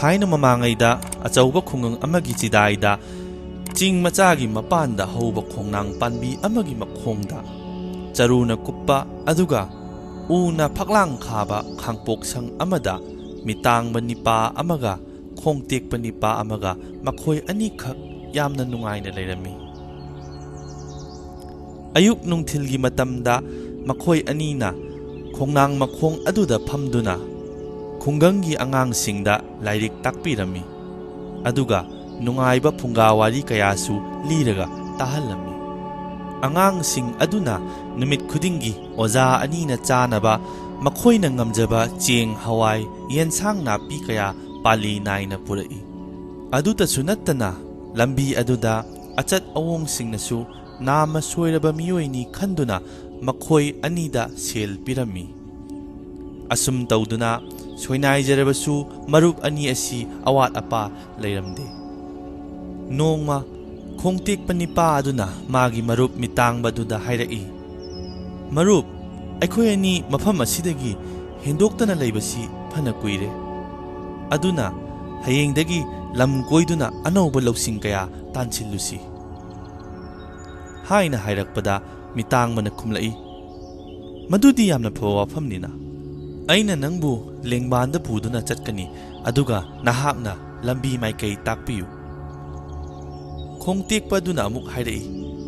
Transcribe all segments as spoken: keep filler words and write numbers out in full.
ꯊꯥꯏꯅ ꯃꯃꯥꯡꯉꯩꯗ ꯑꯆꯧꯕ ꯈꯨꯡꯒꯪ ꯑꯃꯒꯤ ꯆꯤꯗꯥꯏꯗ ꯆꯤꯡ ꯃꯆꯥꯒꯤ ꯃꯄꯥꯟꯗ ꯍꯧꯕ ꯈꯣꯡꯅꯥꯡ ꯄꯥꯝꯕꯤ ꯑꯃꯒꯤ ꯃꯈꯣꯡꯗ ꯆꯔꯨꯅ ꯀꯨꯞꯄ ꯑꯗꯨꯒ ꯎꯅ ꯐꯛꯂꯥꯡ ꯈꯥꯕ ꯈꯥꯡꯄꯣꯛ ꯁꯪ ꯑꯃꯗ ꯃꯤꯇꯥꯡꯕ ꯅꯤꯄꯥ ꯑꯃꯒ ꯈꯣꯡ ꯇꯦꯛꯄ ꯅꯤꯄꯥ ꯑꯃꯒ ꯃꯈꯣꯏ ꯑꯅꯤꯈꯛ ꯌꯥꯝꯅ ꯅꯨꯡꯉꯥꯏꯅ ꯂꯩꯔꯝꯃꯤ꯫ ꯑꯌꯨꯛ ꯅꯨꯡꯊꯤꯜꯒꯤ ꯃꯇꯝꯗ ꯃꯈꯣꯏ ꯑꯅꯤꯅ ꯈꯣꯡꯅꯥꯡ ꯃꯈꯣꯡ ꯑꯗꯨꯗ ꯐꯝꯗꯨꯅ ꯈꯨꯡꯒꯪꯒꯤ ꯑꯉꯥꯡꯁꯤꯡꯗ ꯂꯥꯏꯔꯤꯛ ꯇꯥꯛꯄꯤꯔꯝꯃꯤ, ꯑꯗꯨꯒ ꯅꯨꯡꯉꯥꯏꯕ ꯐꯨꯡꯒꯥ ꯋꯥꯔꯤ ꯀꯌꯥꯁꯨ ꯂꯤꯔꯒ ꯇꯥꯍꯜꯂꯝꯃꯤ꯫ ꯑꯉꯥꯡꯁꯤꯡ ꯑꯗꯨꯅ ꯅꯨꯃꯤꯠ ꯈꯨꯗꯤꯡꯒꯤ ꯑꯣꯖꯥ ꯑꯅꯤꯅ ꯆꯥꯅꯕ ꯃꯈꯣꯏꯅ ꯉꯝꯖꯕ ꯆꯦꯡ, ꯍꯋꯥꯏ, ꯌꯦꯟꯁꯥꯡ ꯅꯥꯄꯤ ꯀꯌꯥ ꯄꯥꯂꯤ ꯅꯥꯏꯅ ꯄꯨꯔꯛꯏ꯫ ꯑꯗꯨꯇꯁꯨ ꯅꯠꯇꯅ, ꯂꯝꯕꯤ ꯑꯗꯨꯗ ꯑꯆꯠ ꯑꯋꯣꯡꯁꯤꯡꯅꯁꯨ ꯅꯥꯝꯃ ꯁꯣꯏꯔꯕ ꯃꯤꯑꯣꯏꯅꯤ ꯈꯟꯗꯨꯅ ꯃꯈꯣꯏ ꯑꯅꯤꯗ ꯁꯦꯜ ꯄꯤꯔꯝꯃꯤ꯫ ꯑꯁꯨꯝ ꯇꯧꯗꯨꯅ ꯁꯣꯏꯅꯥꯏꯖꯔꯕꯁꯨ ꯃꯔꯨꯞ ꯑꯅꯤ ꯑꯁꯤ ꯑꯋꯥꯠ ꯑꯄꯥ ꯂꯩꯔꯝꯗꯦ꯫ ꯅꯣꯡꯃ ꯈꯣꯡꯇꯦꯛꯄ ꯅꯤꯄꯥ ꯑꯗꯨꯅ ꯃꯥꯒꯤ ꯃꯔꯨꯞ ꯃꯤꯇꯥꯡꯕ ꯑꯗꯨꯗ ꯍꯥꯏꯔꯛꯏ, "ꯃꯔꯨꯞ, ꯑꯩꯈꯣꯏ ꯑꯅꯤ ꯃꯐꯝ ꯑꯁꯤꯗꯒꯤ ꯍꯦꯟꯗꯣꯛꯇꯅ ꯂꯩꯕꯁꯤ ꯐꯅ ꯀꯨꯏꯔꯦ꯫ ꯑꯗꯨꯅ ꯍꯌꯦꯡꯗꯒꯤ ꯂꯝ ꯀꯣꯏꯗꯨꯅ ꯑꯅꯧꯕ ꯂꯧꯁꯤꯡ ꯀꯌꯥ ꯇꯥꯟꯁꯤꯜꯂꯨꯁꯤ" ꯍꯥꯏꯅ ꯍꯥꯏꯔꯛꯄꯗ, ꯃꯤꯇꯥꯡꯕꯅ ꯈꯨꯝꯂꯛꯏ, "ꯃꯗꯨꯗꯤ ꯌꯥꯝꯅ ꯐꯕ ꯋꯥꯐꯝꯅꯤꯅ꯫ ꯑꯩꯅ ꯅꯪꯕꯨ ꯂꯦꯡꯕꯥꯟꯗ ꯄꯨꯗꯨꯅ ꯆꯠꯀꯅꯤ, ꯑꯗꯨꯒ ꯅꯍꯥꯛꯅ ꯂꯝꯕꯤ ꯃꯥꯏꯀꯩ ꯇꯥꯛꯄꯤꯌꯨ"꯫ ꯈꯣꯡꯇꯦꯛꯄ ꯑꯗꯨꯅ ꯑꯃꯨꯛ ꯍꯥꯏꯔꯛꯏ,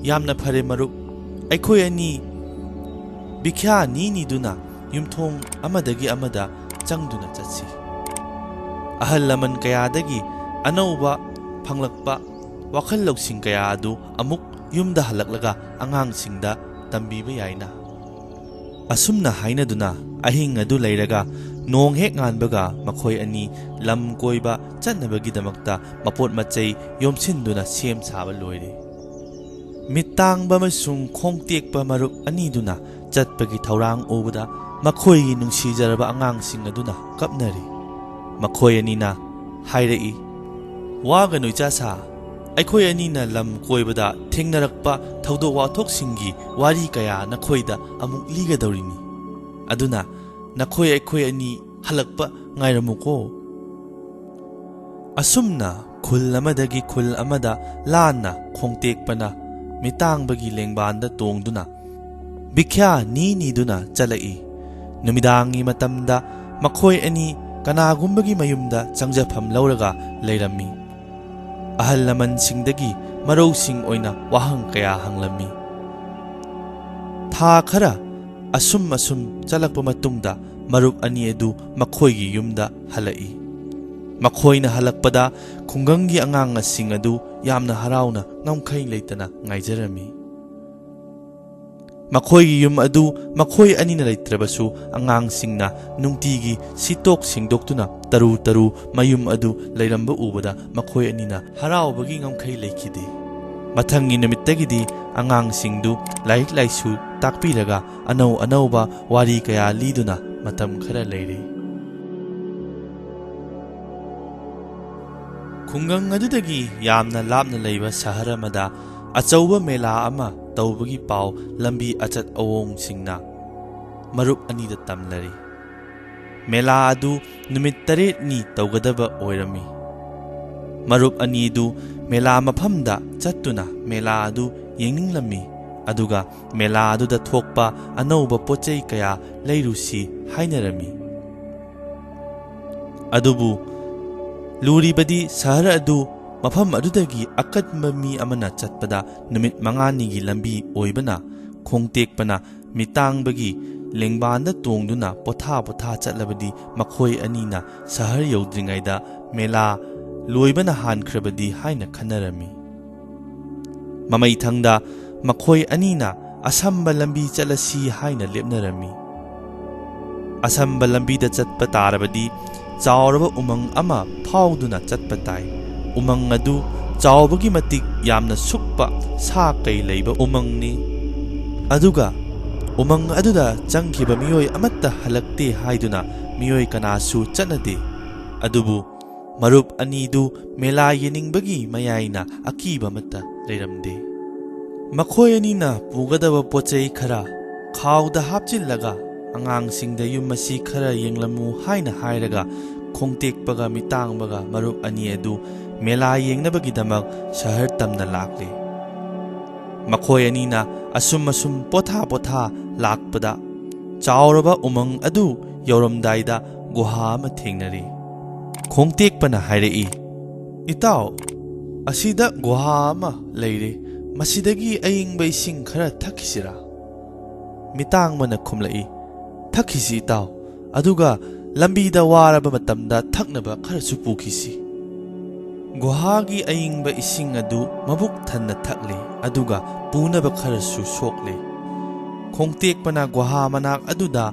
"ꯌꯥꯝꯅ ꯐꯔꯦ ꯃꯔꯨꯞ, ꯑꯩꯈꯣꯏ ꯑꯅꯤ ꯕꯤꯈ꯭ꯌꯥ ꯅꯤ ꯅꯤꯗꯨꯅ ꯌꯨꯝꯊꯣꯡ ꯑꯃꯗꯒꯤ ꯑꯃꯗ ꯆꯪꯗꯨꯅ ꯆꯠꯁꯤ꯫ ꯑꯍꯜ ꯂꯃꯟ ꯀꯌꯥꯗꯒꯤ ꯑꯅꯧꯕ ꯐꯪꯂꯛꯄ ꯋꯥꯈꯜ ꯂꯧꯁꯤꯡ ꯀꯌꯥ ꯑꯗꯨ ꯑꯃꯨꯛ ꯌꯨꯝꯗ ꯍꯜꯂꯛꯂꯒ ꯑꯉꯥꯡꯁꯤꯡꯗ ꯇꯝꯕꯤꯕ ꯌꯥꯏꯅ"꯫ ꯑꯁꯨꯝꯅ ꯍꯥꯏꯅꯗꯨꯅ ꯑꯍꯤꯡ ꯑꯗꯨ ꯂꯩꯔꯒ, ꯅꯣꯡ ꯍꯦꯛ ꯉꯥꯟꯕꯒ ꯃꯈꯣꯏ ꯑꯅꯤ ꯂꯝ ꯀꯣꯏꯕ ꯆꯠꯅꯕꯒꯤꯗꯃꯛꯇ ꯃꯄꯣꯠ ꯃꯆꯩ ꯌꯣꯝꯁꯤꯟꯗꯨꯅ ꯁꯦꯝ ꯁꯥꯕ ꯂꯣꯏꯔꯦ꯫ ꯃꯤꯠ ꯇꯥꯡꯕ ꯑꯃꯁꯨꯡ ꯈꯣꯡ ꯇꯦꯛꯄ ꯃꯔꯨꯞ ꯑꯅꯤꯗꯨꯅ ꯆꯠꯄꯒꯤ ꯊꯧꯔꯥꯡ ꯎꯕꯗ, ꯃꯈꯣꯏꯒꯤ ꯅꯨꯡꯁꯤꯖꯔꯕ ꯑꯉꯥꯡꯁꯤꯡ ꯑꯗꯨꯅ ꯀꯞꯅꯔꯤ꯫ ꯃꯈꯣꯏ ꯑꯅꯤꯅ ꯍꯥꯏꯔꯛꯏ, "ꯋꯥꯒꯅꯨ ꯏꯆꯥꯁꯥ, ꯑꯩꯈꯣꯏ ꯑꯅꯤꯅ ꯂꯝ ꯀꯣꯏꯕꯗ ꯊꯦꯡꯅꯔꯛꯄ ꯊꯧꯗꯣꯛ ꯋꯥꯊꯣꯛꯁꯤꯡꯒꯤ ꯋꯥꯔꯤ ꯀꯌꯥ ꯅꯈꯣꯏꯗ ꯑꯃꯨꯛ ꯂꯤꯒꯗꯧꯔꯤꯅꯤ꯫ ꯑꯗꯨꯅ ꯅꯈꯣꯏ ꯑꯩꯈꯣꯏ ꯑꯅꯤ ꯍꯜꯂꯛꯄ ꯉꯥꯏꯔꯝꯃꯨꯀꯣ"꯫ ꯑꯁꯨꯝꯅ ꯈꯨꯜ ꯑꯃꯗꯒꯤ ꯈꯨꯜ ꯑꯃꯗ ꯂꯥꯟꯅ ꯈꯣꯡꯇꯦꯛꯄꯅ ꯃꯤꯇꯥꯡꯕꯒꯤ ꯂꯦꯡꯕꯥꯟꯗ ꯇꯣꯡꯗꯨꯅ ꯚꯤꯈ꯭ꯌꯥ ꯅꯤ ꯅꯤꯗꯨꯅ ꯆꯠꯂꯛꯏ꯫ ꯅꯨꯃꯤꯗꯥꯡꯒꯤ ꯃꯇꯝꯗ ꯃꯈꯣꯏ ꯑꯅꯤ ꯀꯅꯥꯒꯨꯝꯕꯒꯤ ꯃꯌꯨꯝꯗ ꯆꯪꯖꯐꯝ ꯂꯧꯔꯒ ꯂꯩꯔꯝꯃꯤ꯫ ꯑꯍꯜ ꯂꯃꯟꯁꯤꯡꯗꯒꯤ ꯃꯔꯧꯁꯤꯡ ꯑꯣꯏꯅ ꯋꯥꯍꯪ ꯀꯌꯥ ꯍꯪꯂꯝꯃꯤ꯫ ꯊꯥ ꯈꯔ ꯑꯁꯨꯝ ꯑꯁꯨꯝ ꯆꯠꯂꯛꯄ ꯃꯇꯨꯡꯗ ꯃꯔꯨꯞ ꯑꯅꯤ ꯑꯗꯨ ꯃꯈꯣꯏꯒꯤ ꯌꯨꯝꯗ ꯍꯜꯂꯛꯏ꯫ ꯃꯈꯣꯏꯅ ꯍꯜꯂꯛꯄꯗ ꯈꯨꯡꯒꯪꯒꯤ ꯑꯉꯥꯡꯁꯤꯡ ꯑꯗꯨ ꯌꯥꯝꯅ ꯍꯔꯥꯎꯅ ꯉꯝꯈꯩ ꯂꯩꯇꯅ ꯉꯥꯏꯖꯔꯝꯃꯤ꯫ ꯃꯈꯣꯏꯒꯤ ꯌꯨꯝ ꯑꯗꯨ ꯃꯈꯣꯏ ꯑꯅꯤꯅ ꯂꯩꯇ꯭ꯔꯕꯁꯨ ꯑꯉꯥꯡꯁꯤꯡꯅ ꯅꯨꯡꯇꯤꯒꯤ ꯁꯤꯠꯇꯣꯛ ꯁꯦꯡꯗꯣꯛꯇꯨꯅ ꯇꯔꯨ ꯇꯔꯨ ꯃꯌꯨꯝ ꯑꯗꯨ ꯂꯩꯔꯝꯕ ꯎꯕꯗ ꯃꯈꯣꯏ ꯑꯅꯤꯅ ꯍꯔꯥꯎꯕꯒꯤ ꯉꯝꯈꯩ ꯂꯩꯈꯤꯗꯦ꯫ ꯃꯊꯪꯒꯤ ꯅꯨꯃꯤꯠꯇꯒꯤꯗꯤ ꯑꯉꯥꯡꯁꯤꯡꯗꯨ ꯂꯥꯏꯔꯤꯛ ꯂꯥꯏꯁꯨ ꯇꯥꯛꯄꯤꯔꯒ ꯑꯅꯧ ꯑꯅꯧꯕ ꯋꯥꯔꯤ ꯀꯌꯥ ꯂꯤꯗꯨꯅ ꯃꯇꯝ ꯈꯔ ꯂꯩꯔꯤ꯫ ꯈꯨꯡꯒꯪ ꯑꯗꯨꯗꯒꯤ ꯌꯥꯝꯅ ꯂꯥꯞꯅ ꯂꯩꯕ ꯁꯍꯔ ꯑꯃꯗ ꯑꯆꯧꯕ ꯃꯦꯂꯥ ꯑꯃ ꯇꯧꯕꯒꯤ ꯄꯥꯎ ꯂꯝꯕꯤ ꯑꯆꯠ ꯑꯋꯣꯡꯁꯤꯡꯅ ꯃꯔꯨꯞ ꯑꯅꯤꯗ ꯇꯝꯂꯔꯤ꯫ ꯃꯦꯂꯥ ꯑꯗꯨ ꯅꯨꯃꯤꯠ ꯇꯔꯦꯠꯅꯤ ꯇꯧꯒꯗꯕ ꯑꯣꯏꯔꯝꯃꯤ꯫ ꯃꯔꯨꯞ ꯑꯅꯤꯗꯨ ꯃꯦꯂꯥ ꯃꯐꯝꯗ ꯆꯠꯇꯨꯅ ꯃꯦꯂꯥ ꯑꯗꯨ ꯌꯦꯡꯅꯤꯡꯂꯝꯃꯤ, ꯑꯗꯨꯒ ꯃꯦꯂꯥ ꯑꯗꯨꯗ ꯊꯣꯛꯄ ꯑꯅꯧꯕ ꯄꯣꯠꯆꯩ ꯀꯌꯥ ꯂꯩꯔꯨꯁꯤ ꯍꯥꯏꯅꯔꯝꯃꯤ꯫ ꯑꯗꯨꯕꯨ ꯂꯨꯔꯤꯕꯗꯤ ꯁꯍꯔ ꯑꯗꯨ ꯃꯐꯝ ꯑꯗꯨꯗꯒꯤ ꯑꯀꯟꯕ ꯃꯤ ꯑꯃꯅ ꯆꯠꯄꯗ ꯅꯨꯃꯤꯠ ꯃꯉꯥꯅꯤꯒꯤ ꯂꯝꯕꯤ ꯑꯣꯏꯕꯅ ꯈꯣꯡꯇꯦꯛꯄꯅ ꯃꯤꯇꯥꯡꯕꯒꯤ ꯂꯦꯡꯕꯥꯟꯗ ꯇꯣꯡꯗꯨꯅ ꯄꯣꯊꯥ ꯄꯣꯊꯥ ꯆꯠꯂꯕꯗꯤ ꯃꯈꯣꯏ ꯑꯅꯤꯅ ꯁꯍꯔ ꯌꯧꯗ꯭ꯔꯤꯉꯩꯗ ꯃꯦꯂꯥ ꯂꯣꯏꯕꯅ ꯍꯥꯟꯈ꯭ꯔꯕꯗꯤ ꯍꯥꯏꯅ ꯈꯟꯅꯔꯝꯃꯤ꯫ ꯃꯃꯩꯊꯪꯗ ꯃꯈꯣꯏ ꯑꯅꯤꯅ ꯑꯁꯝꯕ ꯂꯝꯕꯤ ꯆꯠꯂꯁꯤ ꯍꯥꯏꯅ ꯂꯦꯞꯅꯔꯝꯃꯤ꯫ ꯑꯁꯝꯕ ꯂꯝꯕꯤꯗ ꯆꯠꯄ ꯇꯥꯔꯕꯗꯤ ꯆꯥꯎꯔꯕ ꯎꯃꯪ ꯑꯃ ꯐꯥꯎꯗꯨꯅ ꯆꯠꯄ ꯇꯥꯏ꯫ ꯎꯃꯪ ꯑꯗꯨ ꯆꯥꯎꯕꯒꯤ ꯃꯇꯤꯛ ꯌꯥꯝꯅ ꯁꯨꯛꯄ ꯁꯥ ꯀꯩ ꯂꯩꯕ ꯎꯃꯪꯅꯤ꯫ ꯑꯗꯨꯒ ꯎꯃꯪ ꯑꯗꯨꯗ ꯆꯪꯈꯤꯕ ꯃꯤꯑꯣꯏ ꯑꯃꯠꯇ ꯍꯜꯂꯛꯇꯦ ꯍꯥꯏꯗꯨꯅ ꯃꯤꯑꯣꯏ ꯀꯅꯥꯁꯨ ꯆꯠꯅꯗꯦ꯫ ꯑꯗꯨꯕꯨ ꯃꯔꯨꯞ ꯑꯅꯤꯗꯨ ꯃꯦꯂꯥ ꯌꯦꯡꯅꯤꯡꯕꯒꯤ ꯃꯌꯥꯏꯅ ꯑꯀꯤꯕ ꯑꯃꯠꯇ ꯂꯩꯔꯝꯗꯦ꯫ ꯃꯈꯣꯏ ꯑꯅꯤꯅ ꯄꯨꯒꯗꯕ ꯄꯣꯠꯆꯩ ꯈꯔ ꯈꯥꯎꯗ ꯍꯥꯞꯆꯤꯜꯂꯒ ꯑꯉꯥꯡꯁꯤꯡꯗ ꯌꯨꯝ ꯑꯁꯤ ꯈꯔ ꯌꯦꯡꯂꯝꯃꯨ ꯍꯥꯏꯅ ꯍꯥꯏꯔꯒ ꯈꯣꯡꯇꯦꯛꯄꯒ ꯃꯤꯇꯥꯡꯕꯒ ꯃꯔꯨꯞ ꯑꯅꯤ ꯑꯗꯨ ꯃꯦꯂꯥ ꯌꯦꯡꯅꯕꯒꯤꯗꯃꯛ ꯁꯍꯔ ꯇꯝꯅ ꯂꯥꯛꯂꯦ꯫ ꯃꯈꯣꯏ ꯑꯅꯤꯅ ꯑꯁꯨꯝ ꯑꯁꯨꯝ ꯄꯣꯊꯥ ꯄꯣꯊꯥ ꯂꯥꯛꯄꯗ ꯆꯥꯎꯔꯕ ꯎꯃꯪ ꯑꯗꯨ ꯌꯧꯔꯝꯗꯥꯏꯗ ꯒꯨꯍꯥ ꯑꯃ ꯊꯦꯡꯅꯔꯦ꯫ ꯈꯣꯡꯇꯦꯛꯄꯅ ꯍꯥꯏꯔꯛꯏ, "ꯏꯇꯥꯎ, ꯑꯁꯤꯗ ꯒꯨꯍꯥ ꯑꯃ ꯂꯩꯔꯦ, ꯃꯁꯤꯗꯒꯤ ꯑꯏꯪꯕ ꯏꯁꯤꯡ ꯈꯔ ꯊꯛꯈꯤꯁꯤꯔꯥ?" ꯃꯤꯇꯥꯡꯕꯅ ꯈꯨꯝꯂꯛꯏ, "ꯊꯛꯈꯤꯁꯤ ꯏꯇꯥꯎ, ꯑꯗꯨꯒ ꯂꯝꯕꯤꯗ ꯋꯥꯔꯕ ꯃꯇꯝꯗ ꯊꯛꯅꯕ ꯈꯔꯁꯨ ꯄꯨꯈꯤꯁꯤ꯫" ꯒꯨꯍꯥꯒꯤ ꯑꯏꯪꯕ ꯏꯁꯤꯡ ꯑꯗꯨ ꯃꯕꯨꯛ ꯊꯟꯅ ꯊꯛꯂꯦ, ꯑꯗꯨꯒ ꯄꯨꯅꯕ ꯈꯔꯁꯨ ꯁꯣꯛꯂꯦ꯫ ꯈꯣꯡꯇꯦꯛꯄꯅ ꯒꯨꯍꯥ ꯃꯅꯥꯛ ꯑꯗꯨꯗ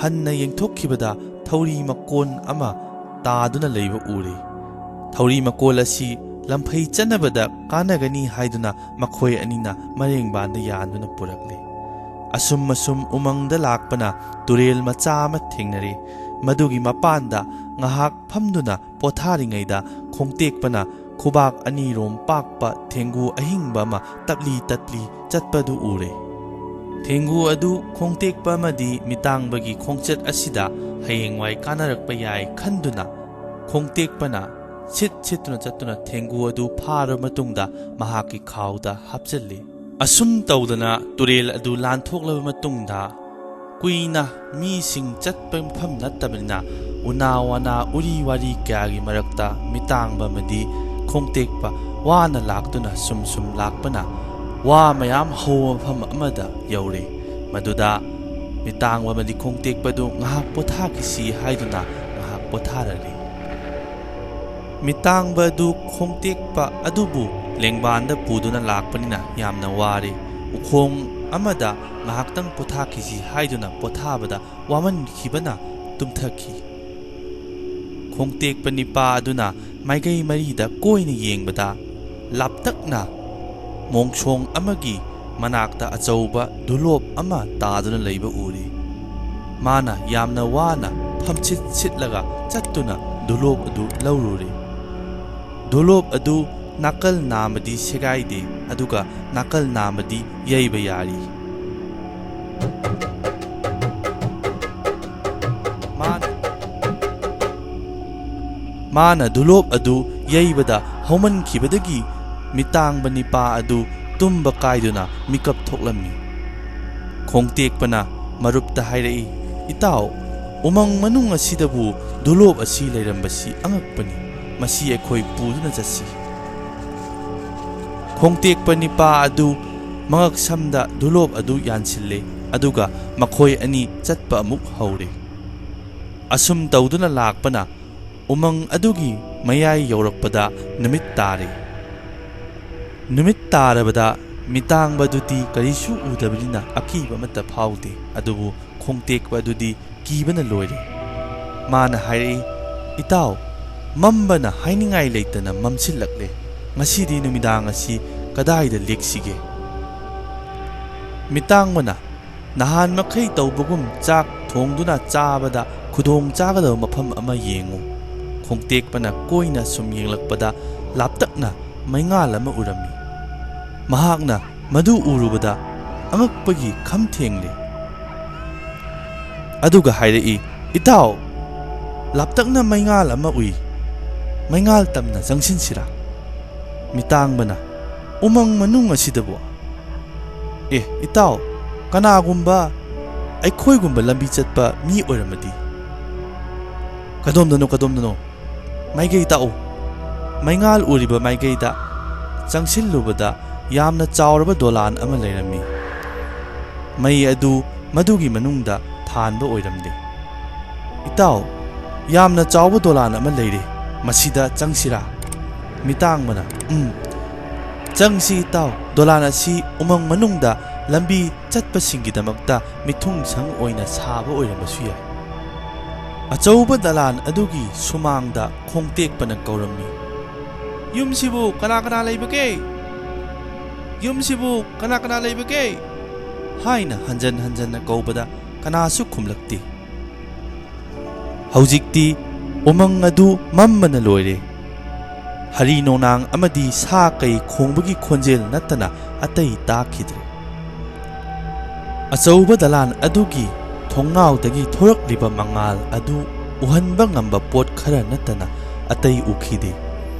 ꯍꯟꯅ ꯌꯦꯡꯊꯣꯛꯈꯤꯕꯗ ꯊꯧꯔꯤ ꯃꯀꯣꯟ ꯑꯃ ꯇꯥꯗꯨꯅ ꯂꯩꯕ ꯎꯔꯦ꯫ ꯊꯧꯔꯤ ꯃꯀꯣꯜ ꯑꯁꯤ ꯂꯝꯐꯩ ꯆꯠꯅꯕꯗ ꯀꯥꯟꯅꯒꯅꯤ ꯍꯥꯏꯗꯨꯅ ꯃꯈꯣꯏ ꯑꯅꯤꯅ ꯃꯔꯦꯡꯕꯥꯟꯗ ꯌꯥꯟꯗꯨꯅ ꯄꯨꯔꯛꯂꯦ꯫ ꯑꯁꯨꯝ ꯑꯁꯨꯝ ꯎꯃꯪꯗ ꯂꯥꯛꯄꯅ ꯇꯨꯔꯦꯜ ꯃꯆꯥ ꯑꯃ ꯊꯦꯡꯅꯔꯦ꯫ ꯃꯗꯨꯒꯤ ꯃꯄꯥꯟꯗ ꯉꯥꯏꯍꯥꯛ ꯐꯝꯗꯨꯅ ꯄꯣꯊꯥꯔꯤꯉꯩꯗ ꯈꯣꯡꯇꯦꯛꯄꯅ ꯈꯨꯕꯥꯛ ꯑꯅꯤꯔꯣꯝ ꯄꯥꯛꯄ ꯊꯦꯡꯒꯨ ꯑꯍꯤꯡꯕ ꯑꯃ ꯇꯞꯂꯤ ꯇꯞꯂꯤ ꯆꯠꯄꯗꯨ ꯎꯔꯦ꯫ ꯊꯦꯡꯒꯨ ꯑꯗꯨ ꯈꯣꯡꯇꯦꯛꯄ ꯑꯃꯗꯤ ꯃꯤꯇꯥꯡꯕꯒꯤ ꯈꯣꯡꯆꯠ ꯑꯁꯤꯗ ꯍꯌꯦꯡꯋꯥꯏ ꯀꯥꯟꯅꯔꯛꯄ ꯌꯥꯏ ꯈꯟꯗꯨꯅ ꯈꯣꯡꯇꯦꯛꯄꯅ ꯁꯤꯠ ꯁꯤꯠꯇꯨꯅ ꯆꯠꯇꯨꯅ ꯊꯦꯡꯒꯨ ꯑꯗꯨ ꯐꯥꯔꯕ ꯃꯇꯨꯡꯗ ꯃꯍꯥꯛꯀꯤ ꯈꯥꯎꯗ ꯍꯥꯞꯆꯤꯜꯂꯤ꯫ ꯑꯁꯨꯝ ꯇꯧꯗꯅ ꯇꯨꯔꯦꯜ ꯑꯗꯨ ꯂꯥꯟꯊꯣꯛꯂꯕ ꯃꯇꯨꯡꯗ, ꯀꯨꯏꯅ ꯃꯤꯁꯤꯡ ꯆꯠꯄ ꯃꯐꯝ ꯅꯠꯇꯕꯅꯤꯅ, ꯎꯅꯥ ꯋꯥꯅꯥ ꯎꯔꯤ ꯋꯥꯔꯤ ꯀꯌꯥꯒꯤ ꯃꯔꯛꯇ ꯃꯤꯇꯥꯡꯕ ꯑꯃꯗꯤ ꯈꯣꯡꯇꯦꯛꯄ ꯋꯥꯅ ꯂꯥꯛꯇꯨꯅ ꯁꯨꯝ ꯁꯨꯝ ꯂꯥꯛꯄꯅ ꯋꯥ ꯃꯌꯥꯝ ꯍꯧꯕ ꯃꯐꯝ ꯑꯃꯗ ꯌꯧꯔꯦ꯫ ꯃꯗꯨꯗ ꯃꯤꯇꯥꯡꯕ ꯑꯃꯗꯤ ꯈꯣꯡꯇꯦꯛꯄꯗꯨ ꯉꯥꯏꯍꯥꯛ ꯄꯣꯊꯥꯈꯤꯁꯤ ꯍꯥꯏꯗꯨꯅ ꯉꯥꯏꯍꯥꯛ ꯄꯣꯊꯥꯔꯔꯦ꯫ ꯃꯤꯇꯥꯡꯕ ꯑꯗꯨ ꯈꯣꯡꯇꯦꯛꯄ ꯑꯗꯨꯕꯨ ꯂꯦꯡꯕꯥꯟꯗ ꯄꯨꯗꯨꯅ ꯂꯥꯛꯄꯅꯤꯅ ꯌꯥꯝꯅ ꯋꯥꯔꯦ꯫ ꯎꯈꯣꯡ ꯑꯃꯗ ꯉꯥꯏꯍꯥꯛꯇꯪ ꯄꯣꯊꯥꯈꯤꯁꯤ ꯍꯥꯏꯗꯨꯅ ꯄꯣꯊꯥꯕꯗ ꯋꯥꯃꯟꯈꯤꯕꯅ ꯇꯨꯝꯊꯈꯤ꯫ ꯈꯣꯡꯇꯦꯛꯄ ꯅꯤꯄꯥ ꯑꯗꯨꯅ ꯃꯥꯏꯀꯩ ꯃꯔꯤꯗ ꯀꯣꯏꯅ ꯌꯦꯡꯕꯗ, ꯂꯥꯞꯇꯛꯅ ꯃꯣꯡꯁꯣꯡ ꯑꯃꯒꯤ ꯃꯅꯥꯛꯇ ꯑꯆꯧꯕ ꯗꯨꯂꯣꯞ ꯑꯃ ꯇꯥꯗꯨꯅ ꯂꯩꯕ ꯎꯔꯦ꯫ ꯃꯥꯅ ꯌꯥꯝꯅ ꯋꯥꯅ ꯐꯝꯁꯤꯠ ꯁꯤꯠꯂꯒ ꯆꯠꯇꯨꯅ ꯗꯨꯂꯣꯞ ꯑꯗꯨ ꯂꯧꯔꯨꯔꯦ꯫ ꯗꯨꯂꯣꯞ ꯑꯗꯨ ꯅꯥꯀꯜ ꯅꯥꯝꯃꯗꯤ ꯁꯦꯒꯥꯏꯗꯦ, ꯑꯗꯨꯒ ꯅꯥꯀꯜ ꯅꯥꯝꯃꯗꯤ ꯌꯩꯕ ꯌꯥꯔꯤ꯫ ꯃꯥꯅ ꯃꯥꯅ ꯙꯨꯂꯣꯞ ꯑꯗꯨ ꯌꯩꯕꯗ ꯍꯧꯃꯟꯈꯤꯕꯗꯒꯤ ꯃꯤꯇꯥꯡꯕ ꯅꯤꯄꯥ ꯑꯗꯨ ꯇꯨꯝꯕ ꯀꯥꯏꯗꯨꯅ ꯃꯤꯀꯞ ꯊꯣꯛꯂꯝꯃꯤ꯫ ꯈꯣꯡꯇꯦꯛꯄꯅ ꯃꯔꯨꯞꯇ ꯍꯥꯏꯔꯛꯏ, "ꯏꯇꯥꯎ, ꯎꯃꯪ ꯃꯅꯨꯡ ꯑꯁꯤꯗꯕꯨ ꯙꯨꯂꯣꯞ ꯑꯁꯤ ꯂꯩꯔꯝꯕꯁꯤ ꯑꯉꯛꯄꯅꯤ꯫ ꯃꯁꯤ ꯑꯩꯈꯣꯏ ꯄꯨꯗꯨꯅ ꯆꯠꯁꯤ꯫" ꯈꯣꯡꯇꯦꯛꯄ ꯅꯤꯄꯥ ꯑꯗꯨ ꯃꯉꯛꯁꯝꯗ ꯙꯨꯂꯣꯞ ꯑꯗꯨ ꯌꯥꯟꯁꯤꯜꯂꯦ, ꯑꯗꯨꯒ ꯃꯈꯣꯏ ꯑꯅꯤ ꯆꯠꯄ ꯑꯃꯨꯛ ꯍꯧꯔꯦ꯫ ꯑꯁꯨꯝ ꯇꯧꯗꯨꯅ ꯂꯥꯛꯄꯅ ꯎꯃꯪ ꯑꯗꯨꯒꯤ ꯃꯌꯥꯏ ꯌꯧꯔꯛꯄꯗ ꯅꯨꯃꯤꯠ ꯇꯥꯔꯦ꯫ ꯅꯨꯃꯤꯠ ꯇꯥꯔꯕꯗ ꯃꯤꯇꯥꯡꯕꯗꯨꯗꯤ ꯀꯔꯤꯁꯨ ꯎꯗꯕꯅꯤꯅ ꯑꯀꯤꯕ ꯑꯃꯠꯇ ꯐꯥꯎꯗꯦ, ꯑꯗꯨꯕꯨ ꯈꯣꯡꯇꯦꯛꯄ ꯑꯗꯨꯗꯤ ꯀꯤꯕꯅ ꯂꯣꯏꯔꯦ꯫ ꯃꯥꯅ ꯍꯥꯏꯔꯛꯏ, "ꯏꯇꯥꯎ, ꯃꯝꯕꯅ ꯍꯥꯏꯅꯤꯡꯉꯥꯏ ꯂꯩꯇꯅ ꯃꯝꯁꯤꯜꯂꯛꯂꯦ꯫ ꯉꯁꯤꯗꯤ ꯅꯨꯃꯤꯗꯥꯡ ꯑꯁꯤ ꯀꯗꯥꯏꯗ ꯂꯦꯛꯁꯤꯒꯦ?" ꯃꯤꯇꯥꯡꯕꯅ, "ꯅꯍꯥꯟ ꯃꯈꯩ ꯇꯧꯕꯒꯨꯝ ꯆꯥꯛ ꯊꯣꯡꯗꯨꯅ ꯆꯥꯕꯗ ꯈꯨꯗꯣꯡ ꯆꯥꯒꯗꯕ ꯃꯐꯝ ꯑꯃ ꯌꯦꯡꯉꯨ꯫" ꯈꯣꯡꯇꯦꯛꯄꯅ ꯀꯣꯏꯅ ꯁꯨꯝ ꯌꯦꯡꯂꯛꯄꯗ ꯂꯥꯞꯇꯛꯅ ꯃꯩꯉꯥꯜ ꯑꯃ ꯎꯔꯝꯃꯤ꯫ ꯃꯍꯥꯛꯅ ꯃꯗꯨ ꯎꯔꯨꯕꯗ ꯑꯉꯛꯄꯒꯤ ꯈꯝ ꯊꯦꯡꯂꯦ꯫ ꯑꯗꯨꯒ ꯍꯥꯏꯔꯛꯏ, "ꯏꯇꯥꯎ, ꯂꯥꯞꯇꯛꯅ ꯃꯩꯉꯥꯜ ꯑꯃ ꯎꯏ꯫ ꯃꯩꯉꯥꯜ ꯇꯝꯅ ꯆꯪꯁꯤꯟꯁꯤꯔꯥ?" ꯃꯤꯇꯥꯡꯕꯅ, "ꯎꯃꯪ ꯃꯅꯨꯡ ꯑꯁꯤꯗꯕꯨ? ꯑꯦ, ꯏꯇꯥꯎ, ꯀꯅꯥꯒꯨꯝꯕ ꯑꯩꯈꯣꯏꯒꯨꯝꯕ ꯂꯝꯕꯤ ꯆꯠꯄ ꯃꯤ ꯑꯣꯏꯔꯝꯃꯗꯤ?" "ꯀꯗꯣꯝꯗꯅꯣ, ꯀꯗꯣꯝꯗꯅꯣ? ꯃꯥꯏꯀꯩ ꯇꯥꯛꯎ꯫" ꯃꯩꯉꯥꯜ ꯎꯔꯤꯕ ꯃꯥꯏꯀꯩꯗ ꯆꯪꯁꯤꯜꯂꯨꯕꯗ ꯌꯥꯝꯅ ꯆꯥꯎꯔꯕ ꯗꯣꯂꯥꯟ ꯑꯃ ꯂꯩꯔꯝꯃꯤ꯫ ꯃꯩ ꯑꯗꯨ ꯃꯗꯨꯒꯤ ꯃꯅꯨꯡꯗ ꯊꯥꯟꯕ ꯑꯣꯏꯔꯝꯗꯦ꯫ "ꯏꯇꯥꯎ, ꯌꯥꯝꯅ ꯆꯥꯎꯕ ꯗꯣꯂꯥꯟ ꯑꯃ ꯂꯩꯔꯦ, ꯃꯁꯤꯗ ꯆꯪꯁꯤꯔꯥ?" ꯃꯤꯇꯥꯡꯕꯅ, "ꯎꯝ, ꯆꯪꯁꯤ ꯏꯇꯥꯎ, ꯗꯣꯂꯥꯟ ꯑꯁꯤ ꯎꯃꯪ ꯃꯅꯨꯡꯗ ꯂꯝꯕꯤ ꯆꯠꯄꯁꯤꯡꯒꯤꯗꯃꯛꯇ ꯃꯤꯊꯨꯡꯁꯪ ꯑꯣꯏꯅ ꯁꯥꯕ ꯑꯣꯏꯔꯝꯕꯁꯨ ꯌꯥꯏ꯫" ꯑꯆꯧꯕ ꯗꯂꯥꯟ ꯑꯗꯨꯒꯤ ꯁꯨꯃꯥꯡꯗ ꯈꯣꯡꯇꯦꯛꯄꯅ ꯀꯧꯔꯝꯃꯤ, "ꯌꯨꯝꯁꯤꯕꯨ ꯀꯅꯥ ꯀꯅꯥ ꯂꯩꯕꯒꯦ? ꯌꯨꯝꯁꯤꯕꯨ ꯀꯅꯥ ꯀꯅꯥ ꯂꯩꯕꯒꯦ?" ꯍꯥꯏꯅ ꯍꯟꯖꯟ ꯍꯟꯖꯟꯅ ꯀꯧꯕꯗ ꯀꯅꯥꯁꯨ ꯈꯨꯝꯂꯛꯇꯦ꯫ ꯍꯧꯖꯤꯛꯇꯤ ꯎꯃꯪ ꯑꯗꯨ ꯃꯝꯕꯅ ꯂꯣꯏꯔꯦ꯫ ꯍꯔꯤ ꯅꯣꯡꯅꯥꯡ ꯑꯃꯗꯤ ꯁꯥ ꯀꯩ ꯈꯣꯡꯕꯒꯤ ꯈꯣꯟꯖꯦꯜ ꯅꯠꯇꯅ ꯑꯇꯩ ꯇꯥꯈꯤꯗ꯭ꯔꯦ꯫ ꯑꯆꯧꯕ ꯗꯂꯥꯟ ꯑꯗꯨꯒꯤ ꯊꯣꯡꯅꯥꯎꯗꯒꯤ ꯊꯣꯔꯛꯂꯤꯕ ꯃꯉꯥꯜ ꯑꯗꯨ ꯎꯍꯟꯕ ꯉꯝꯕ ꯄꯣꯠ ꯈꯔ ꯅꯠꯇꯅ ꯑꯇꯩ ꯎꯈꯤꯗꯦ꯫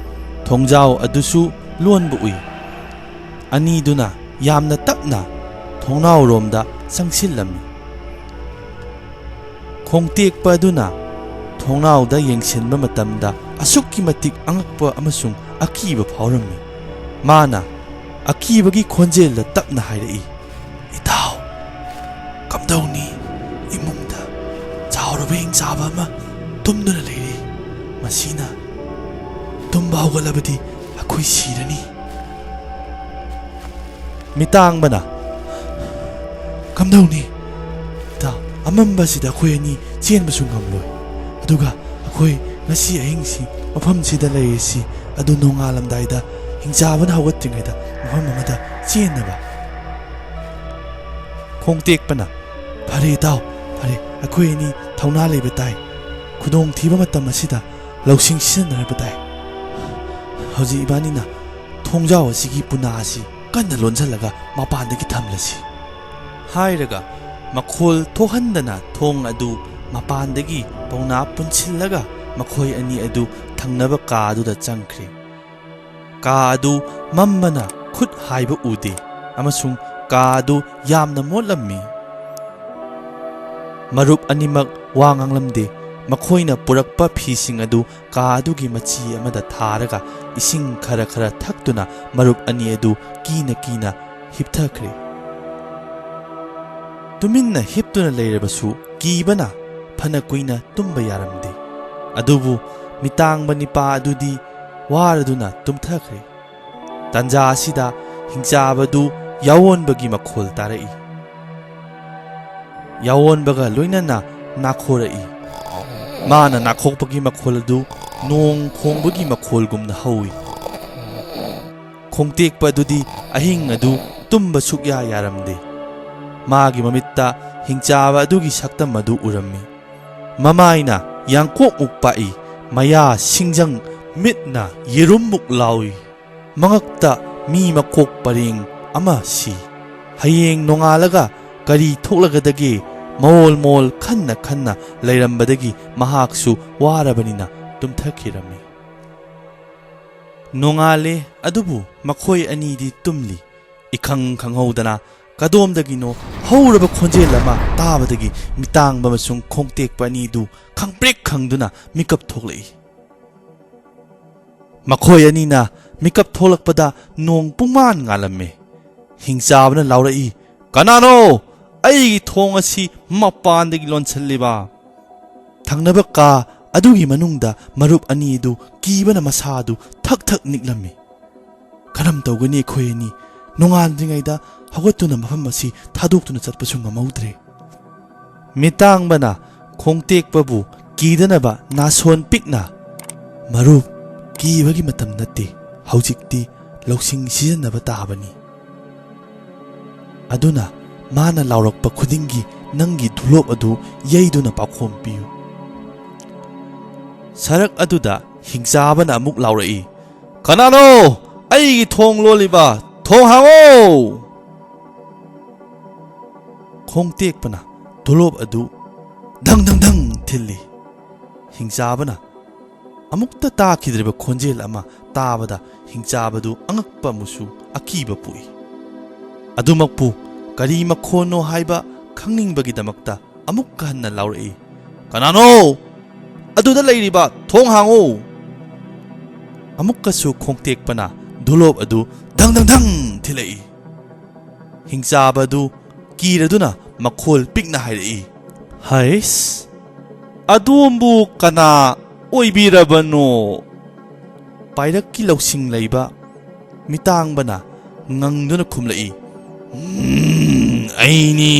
ꯊꯣꯡꯖꯥꯎ ꯑꯗꯨꯁꯨ ꯂꯣꯟꯕ ꯎꯏ꯫ ꯑꯅꯤꯗꯨꯅ ꯌꯥꯝꯅ ꯇꯞꯅ ꯊꯣꯡꯅꯥꯎꯔꯣꯝꯗ ꯆꯪꯁꯤꯜꯂꯝꯃꯤ꯫ ꯈꯣꯡꯇꯦꯛꯄ ꯑꯗꯨꯅ ꯊꯣꯡꯅꯥꯎꯗ ꯌꯦꯡꯁꯤꯟꯕ ꯃꯇꯝꯗ ꯑꯁꯨꯛꯀꯤ ꯃꯇꯤꯛ ꯑꯉꯛꯄ ꯑꯃꯁꯨꯡ ꯑꯀꯤꯕ ꯐꯥꯎꯔꯝꯃꯤ꯫ ꯃꯥꯅ ꯑꯀꯤꯕꯒꯤ ꯈꯣꯟꯖꯦꯜꯗ ꯇꯞꯅ ꯍꯥꯏꯔꯛꯏ, "ꯏꯇꯥꯎ, ꯀꯝꯗꯧꯅꯤ? ꯏꯃꯨꯡꯗ ꯆꯥꯎꯔꯕ ꯍꯤꯡꯆꯥꯕ ꯑꯃ ꯇꯨꯝꯗꯨꯅ ꯂꯩꯔꯤ꯫ ꯃꯁꯤꯅ ꯇꯨꯝꯕ ꯍꯧꯒꯠꯂꯕꯗꯤ ꯑꯩꯈꯣꯏ ꯁꯤꯔꯅꯤ꯫" ꯃꯤꯇꯥꯡꯕꯅ, "ꯀꯝꯗꯧꯅꯤ? ꯏꯇꯥꯎ, ꯑꯃꯝꯕꯁꯤꯗ ꯑꯩꯈꯣꯏ ꯑꯅꯤ ꯆꯦꯟꯕꯁꯨ ꯉꯝꯂꯣꯏ꯫ ꯑꯗꯨꯒ ꯑꯩꯈꯣꯏ ꯉꯁꯤ ꯑꯍꯤꯡꯁꯤ ꯃꯐꯝꯁꯤꯗ ꯂꯩꯔꯤꯁꯤ, ꯑꯗꯨ ꯅꯣꯡꯉꯥꯜꯂꯝꯗꯥꯏꯗ ꯍꯤꯡꯆꯥꯕꯅ ꯍꯧꯒꯠꯇ꯭ꯔꯤꯉꯩꯗ ꯃꯐꯝ ꯑꯃꯗ ꯆꯦꯟꯅꯕ꯫" ꯈꯣꯡꯇꯦꯛꯄꯅ, "ꯐꯔꯦ ꯏꯇꯥꯎ, ꯐꯔꯦ, ꯑꯩꯈꯣꯏ ꯑꯅꯤ ꯊꯧꯅꯥ ꯂꯩꯕ ꯇꯥꯏ꯫ ꯈꯨꯗꯣꯡꯊꯤꯕ ꯃꯇꯝ ꯑꯁꯤꯗ ꯂꯧꯁꯤꯡ ꯁꯤꯖꯤꯟꯅꯔꯕ ꯇꯥꯏ꯫ ꯍꯧꯖꯤꯛ ꯏꯕꯥꯅꯤꯅ ꯊꯣꯡꯖꯥꯎ ꯑꯁꯤꯒꯤ ꯄꯨꯅꯥ ꯑꯁꯤ ꯀꯟꯅ ꯂꯣꯟꯁꯤꯜꯂꯒ ꯃꯄꯥꯟꯗꯒꯤ ꯊꯝꯂꯁꯤ꯫" ꯍꯥꯏꯔꯒ ꯃꯈꯣꯜ ꯊꯣꯛꯍꯟꯗꯅ ꯊꯣꯡ ꯑꯗꯨ ꯃꯄꯥꯟꯗꯒꯤ ꯄꯧꯅꯥ ꯄꯨꯟꯁꯤꯜꯂꯒ ꯃꯈꯣꯏ ꯑꯅꯤ ꯑꯗꯨ ꯊꯪꯅꯕ ꯀꯥ ꯑꯗꯨꯗ ꯆꯪꯈ꯭ꯔꯦ꯫ ꯀꯥ ꯑꯗꯨ ꯃꯝꯕꯅ ꯈꯨꯠ ꯍꯥꯏꯕ ꯎꯗꯦ ꯑꯃꯁꯨꯡ ꯀꯥ ꯑꯗꯨ ꯌꯥꯝꯅ ꯃꯣꯠꯂꯝꯃꯤ꯫ ꯃꯔꯨꯞ ꯑꯅꯤꯃꯛ ꯋꯥ ꯉꯥꯡꯂꯝꯗꯦ꯫ ꯃꯈꯣꯏꯅ ꯄꯨꯔꯛꯄ ꯐꯤꯁꯤꯡ ꯑꯗꯨ ꯀꯥ ꯑꯗꯨꯒꯤ ꯃꯆꯤ ꯑꯃꯗ ꯊꯥꯔꯒ ꯏꯁꯤꯡ ꯈꯔ ꯈꯔ ꯊꯛꯇꯨꯅ ꯃꯔꯨꯞ ꯑꯅꯤ ꯑꯗꯨ ꯀꯤꯅ ꯀꯤꯅ ꯍꯤꯞꯊꯈ꯭ꯔꯦ꯫ ꯇꯨꯃꯤꯟꯅ ꯍꯤꯞꯇꯨꯅ ꯂꯩꯔꯕꯁꯨ ꯀꯤꯕꯅ ꯐꯅ ꯀꯨꯏꯅ ꯇꯨꯝꯕ ꯌꯥꯔꯝꯗꯦ꯫ ꯑꯗꯨꯕꯨ ꯃꯤꯇꯥꯡꯕ ꯅꯤꯄꯥ ꯑꯗꯨꯗꯤ ꯋꯥꯔꯗꯨꯅ ꯇꯨꯝꯊꯈ꯭ꯔꯦ꯫ ꯇꯥꯟꯖꯥ ꯑꯁꯤꯗ ꯍꯤꯡꯆꯥꯕꯗꯨ ꯌꯥꯑꯣꯟꯕꯒꯤ ꯃꯈꯣꯜ ꯇꯥꯔꯛꯏ꯫ ꯌꯥꯑꯣꯟꯕꯒ ꯂꯣꯏꯅꯅ ꯅꯥꯈꯣꯔꯛꯏ꯫ ꯃꯥꯅ ꯅꯥꯈꯣꯛꯄꯒꯤ ꯃꯈꯣꯜ ꯑꯗꯨ ꯅꯣꯡ ꯈꯣꯡꯕꯒꯤ ꯃꯈꯣꯜꯒꯨꯝꯅ ꯍꯧꯏ꯫ ꯈꯣꯡꯇꯦꯛꯄ ꯑꯗꯨꯗꯤ ꯑꯍꯤꯡ ꯑꯗꯨ ꯇꯨꯝꯕ ꯁꯨꯛꯌꯥ ꯌꯥꯔꯝꯗꯦ꯫ ꯃꯥꯒꯤ ꯃꯃꯤꯠꯇ ꯍꯤꯡꯆꯥꯕ ꯑꯗꯨꯒꯤ ꯁꯛꯇꯝ ꯑꯗꯨ ꯎꯔꯝꯃꯤ꯫ ꯃꯃꯥꯏꯅ ꯌꯥꯡꯀꯣꯛꯃꯨꯛ ꯄꯥꯛꯏ, ꯃꯌꯥ ꯁꯤꯡꯖꯪ, ꯃꯤꯠꯅ ꯌꯦꯔꯨꯝꯃꯨꯛ ꯂꯥꯎꯏ꯫ ꯃꯉꯛꯇ ꯃꯤ ꯃꯀꯣꯛ ꯄꯔꯦꯡ ꯑꯃ ꯁꯤ꯫ ꯍꯌꯦꯡ ꯅꯣꯡꯉꯥꯜꯂꯒ ꯀꯔꯤ ꯊꯣꯛꯂꯒꯗꯒꯦ? ꯃꯑꯣꯜ ꯃꯑꯣꯜ ꯈꯟꯅ ꯈꯟꯅ ꯂꯩꯔꯝꯕꯗꯒꯤ ꯃꯍꯥꯛꯁꯨ ꯋꯥꯔꯕꯅꯤꯅ ꯇꯨꯝꯊꯈꯤꯔꯝꯃꯤ꯫ ꯅꯣꯡꯉꯥꯜꯂꯦ, ꯑꯗꯨꯕꯨ ꯃꯈꯣꯏ ꯑꯅꯤꯗꯤ ꯇꯨꯝꯂꯤ꯫ ꯏꯈꯪ ꯈꯪꯍꯧꯗꯅ ꯀꯗꯣꯝꯗꯒꯤꯅꯣ ꯍꯧꯔꯕ ꯈꯣꯟꯖꯦꯜ ꯑꯃ ꯇꯥꯕꯗꯒꯤ ꯃꯤꯇꯥꯡꯕ ꯑꯃꯁꯨꯡ ꯈꯣꯡꯇꯦꯛꯄ ꯑꯅꯤꯗꯨ ꯈꯪꯄ꯭ꯔꯦꯛ ꯈꯪꯗꯨꯅ ꯃꯤꯀꯞ ꯊꯣꯛꯂꯛꯏ꯫ ꯃꯈꯣꯏ ꯑꯅꯤꯅ ꯃꯤꯀꯞ ꯊꯣꯛꯂꯛꯄꯗ ꯅꯣꯡ ꯄꯨꯡꯉꯥꯟ ꯉꯥꯜꯂꯝꯃꯤ꯫ ꯍꯤꯡꯆꯥꯕꯅ ꯂꯥꯎꯔꯛꯏ, "ꯀꯅꯥꯅꯣ ꯑꯩꯒꯤ ꯊꯣꯡ ꯑꯁꯤ ꯃꯄꯥꯟꯗꯒꯤ ꯂꯣꯟꯁꯤꯜꯂꯤꯕ?" ꯊꯪꯅꯕ ꯀꯥ ꯑꯗꯨꯒꯤ ꯃꯅꯨꯡꯗ ꯃꯔꯨꯞ ꯑꯅꯤ ꯑꯗꯨ ꯀꯤꯕꯅ ꯃꯁꯥ ꯑꯗꯨ ꯊꯛ ꯊꯛ ꯅꯤꯛꯂꯝꯃꯤ꯫ ꯀꯔꯝ ꯇꯧꯒꯅꯤ ꯑꯩꯈꯣꯏ ꯑꯅꯤ? ꯅꯣꯡꯉꯥꯟꯗ꯭ꯔꯤꯉꯩꯗ ꯍꯧꯒꯠꯇꯨꯅ ꯃꯐꯝ ꯑꯁꯤ ꯊꯥꯗꯣꯛꯇꯨꯅ ꯆꯠꯄꯁꯨ ꯉꯝꯍꯧꯗ꯭ꯔꯦ꯫ ꯃꯤꯇꯥꯡꯕꯅ ꯈꯣꯡꯇꯦꯛꯄꯕꯨ ꯀꯤꯗꯅꯕ ꯅꯥꯁꯣꯟ ꯄꯤꯛꯅ, "ꯃꯔꯨꯞ, ꯀꯤꯕꯒꯤ ꯃꯇꯝ ꯅꯠꯇꯦ, ꯍꯧꯖꯤꯛꯇꯤ ꯂꯧꯁꯤꯡ ꯁꯤꯖꯤꯟꯅꯕ ꯇꯥꯕꯅꯤ꯫ ꯑꯗꯨꯅ ꯃꯥꯅ ꯂꯥꯎꯔꯛꯄ ꯈꯨꯗꯤꯡꯒꯤ ꯅꯪꯒꯤ ꯙꯨꯂꯣꯞ ꯑꯗꯨ ꯌꯩꯗꯨꯅ ꯄꯥꯈꯣꯝ ꯄꯤꯌꯨ꯫" ꯁꯔꯛ ꯑꯗꯨꯗ ꯍꯤꯡꯆꯥꯕꯅ ꯑꯃꯨꯛ ꯂꯥꯎꯔꯛꯏ, "ꯀꯅꯥꯅꯣ ꯑꯩꯒꯤ ꯊꯣꯡ ꯂꯣꯜꯂꯤꯕ? ꯊꯣꯡ ꯍꯥꯡꯉꯣ!" ꯈꯣꯡꯇꯦꯛꯄꯅ ꯙꯨꯂꯣꯞ ꯑꯗꯨ ꯙꯪ ꯙꯪ ꯙꯪ ꯊꯤꯜꯂꯤ꯫ ꯍꯤꯡꯆꯥꯕꯅ ꯑꯃꯨꯛꯇ ꯇꯥꯈꯤꯗ꯭ꯔꯤꯕ ꯈꯣꯟꯖꯦꯜ ꯑꯃ ꯇꯥꯕꯗ ꯍꯤꯡꯆꯥꯕꯗꯨ ꯑꯉꯛꯄ ꯑꯃꯁꯨ ꯑꯀꯤꯕ ꯄꯣꯛꯏ꯫ ꯑꯗꯨꯃꯛꯄꯨ ꯀꯔꯤ ꯃꯈꯣꯟꯅꯣ ꯍꯥꯏꯕ ꯈꯪꯅꯤꯡꯕꯒꯤꯗꯃꯛꯇ ꯑꯃꯨꯛꯀ ꯍꯟꯅ ꯂꯥꯎꯔꯛꯏ, "ꯀꯅꯥꯅꯣ ꯑꯗꯨꯗ ꯂꯩꯔꯤꯕ? ꯊꯣꯡ ꯍꯥꯡꯉꯨ!" ꯑꯃꯨꯛꯀꯁꯨ ꯈꯣꯡꯇꯦꯛꯄꯅ ꯙꯨꯂꯣꯞ ꯑꯗꯨ ꯙꯪ ꯙꯪ ꯙꯪ ꯊꯤꯜꯂꯛꯏ꯫ ꯍꯤꯡꯆꯥꯕ ꯑꯗꯨ ꯀꯤꯔꯗꯨꯅ ꯃꯈꯣꯜ ꯄꯤꯛꯅ ꯍꯥꯏꯔꯛꯏ, "ꯍꯩꯁ, ꯑꯗꯣꯝꯕꯨ ꯀꯅꯥ ꯑꯣꯏꯕꯤꯔꯕꯅꯣ?" ꯄꯥꯏꯔꯛꯀꯤ ꯂꯧꯁꯤꯡ ꯂꯩꯕ ꯃꯤꯇꯥꯡꯕꯅ ꯉꯪꯗꯨꯅ ꯈꯨꯝꯂꯛꯏ, "ꯎꯝ, ꯑꯩꯅꯤ,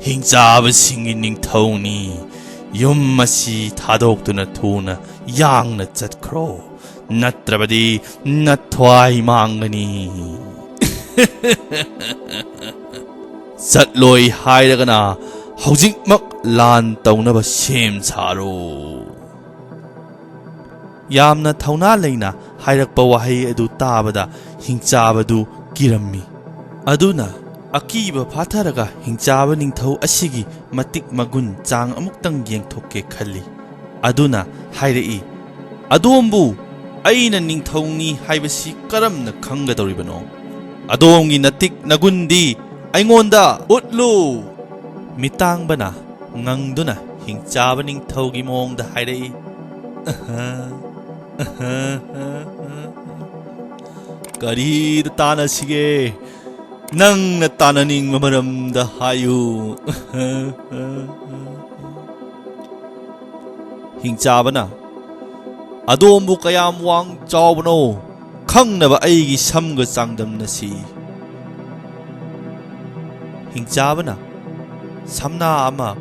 ꯍꯤꯡꯆꯥꯕꯁꯤꯡꯒꯤ ꯅꯤꯡꯊꯧꯅꯤ꯫ ꯌꯨꯝ ꯑꯁꯤ ꯊꯥꯗꯣꯛꯇꯨꯅ ꯊꯨꯅ ꯌꯥꯡꯅ ꯆꯠꯈ꯭ꯔꯣ, ꯅꯠꯇ꯭ꯔꯕꯗꯤ ꯅꯊ꯭ꯋꯥꯏ ꯃꯥꯡꯒꯅꯤ꯫ ꯆꯠꯂꯣꯏ ꯍꯥꯏꯔꯒꯅ ꯍꯧꯖꯤꯛꯃꯛ ꯂꯥꯟ ꯇꯧꯅꯕ ꯁꯦꯝ ꯁꯥꯔꯣ꯫" ꯌꯥꯝꯅ ꯊꯧꯅꯥ ꯂꯩꯅ ꯍꯥꯏꯔꯛꯄ ꯋꯥꯍꯩ ꯑꯗꯨ ꯇꯥꯕꯗ ꯍꯤꯡꯆꯥꯕꯗꯨ ꯀꯤꯔꯝꯃꯤ꯫ ꯑꯗꯨꯅ ꯑꯀꯤꯕ ꯐꯥꯊꯔꯒ ꯍꯤꯡꯆꯥꯕ ꯅꯤꯡꯊꯧ ꯑꯁꯤꯒꯤ ꯃꯇꯤꯛ ꯃꯒꯨꯟ ꯆꯥꯡ ꯑꯃꯨꯛꯇꯪ ꯌꯦꯡꯊꯣꯛꯀꯦ ꯈꯜꯂꯤ꯫ ꯑꯗꯨꯅ ꯍꯥꯏꯔꯛꯏ, "ꯑꯗꯣꯝꯕꯨ ꯑꯩꯅ ꯅꯤꯡꯊꯧꯅꯤ ꯍꯥꯏꯕꯁꯤ ꯀꯔꯝꯅ ꯈꯪꯒꯗꯧꯔꯤꯕꯅꯣ? ꯑꯗꯣꯝꯒꯤ ꯅꯇꯤꯛ ꯅꯒꯨꯟꯗꯤ ꯑꯩꯉꯣꯟꯗ ꯎꯠꯂꯨ!" ꯃꯤꯇꯥꯡꯕꯅ ꯉꯪꯗꯨꯅ ꯍꯤꯡꯆꯥꯕ ꯅꯤꯡꯊꯧꯒꯤ ꯃꯑꯣꯡꯗ ꯍꯥꯏꯔꯛꯏ, "ꯑꯍ, ꯑꯍ, ꯑꯍ, ꯑꯍ꯫ ꯀꯔꯤꯗ ꯇꯥꯟꯅꯁꯤꯒꯦ? ꯅꯪꯅ ꯇꯥꯟꯅꯅꯤꯡꯕ ꯃꯔꯝꯗ ꯍꯥꯏꯌꯨ꯫" ꯍꯤꯡꯆꯥꯕꯅ, "ꯑꯗꯣꯝꯕꯨ ꯀꯌꯥꯝ ꯋꯥꯡ ꯆꯥꯎꯕꯅꯣ ꯈꯪꯅꯕ ꯑꯩꯒꯤ ꯁꯝꯒ ꯆꯥꯡꯗꯝꯅꯁꯤ꯫" ꯍꯤꯡꯆꯥꯕꯅ ꯁꯝꯅꯥ ꯑꯃ